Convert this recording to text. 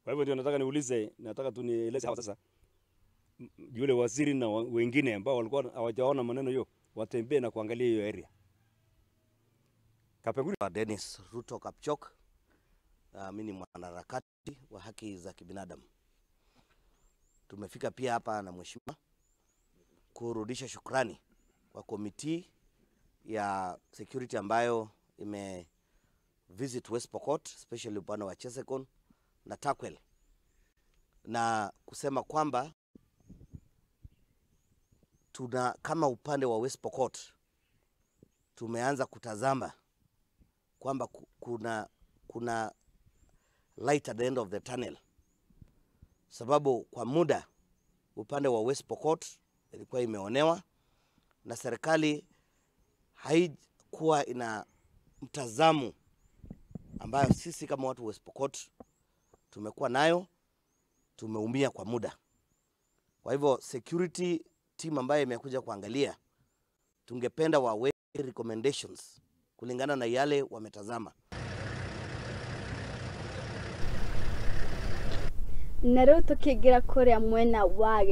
Kwa hivyo ndio nataka niulize, nataka tu nieleze hawa sasa, yule waziri na wengine ambao walikuwa hawajaona maneno hiyo watembee na kuangalia hiyo area. Kapenguri. Dennis Ruto Kapchok. Mimi ni mwanaharakati wa haki za kibinadamu. Tumefika pia hapa na mheshimiwa kurudisha shukrani kwa committee ya security ambayo ime visit West Pokot, especially upande wa Chesekon na Turkwel, na kusema kwamba tuna kama upande wa West Pokot tumeanza kutazama kwamba kuna light at the end of the tunnel, sababu kwa muda upande wa West Pokot ilikuwa imeonewa na serikali haikuwa ina mtazamo ambayo sisi kama watu wa West Pokot tumekuwa nayo, tumeumia kwa muda. Kwa hivyo security team ambayo imekuja kuangalia, tungependa wawe recommendations kulingana na yale wametazama. Na rĩu tũkĩingĩra kũrĩa mwena wa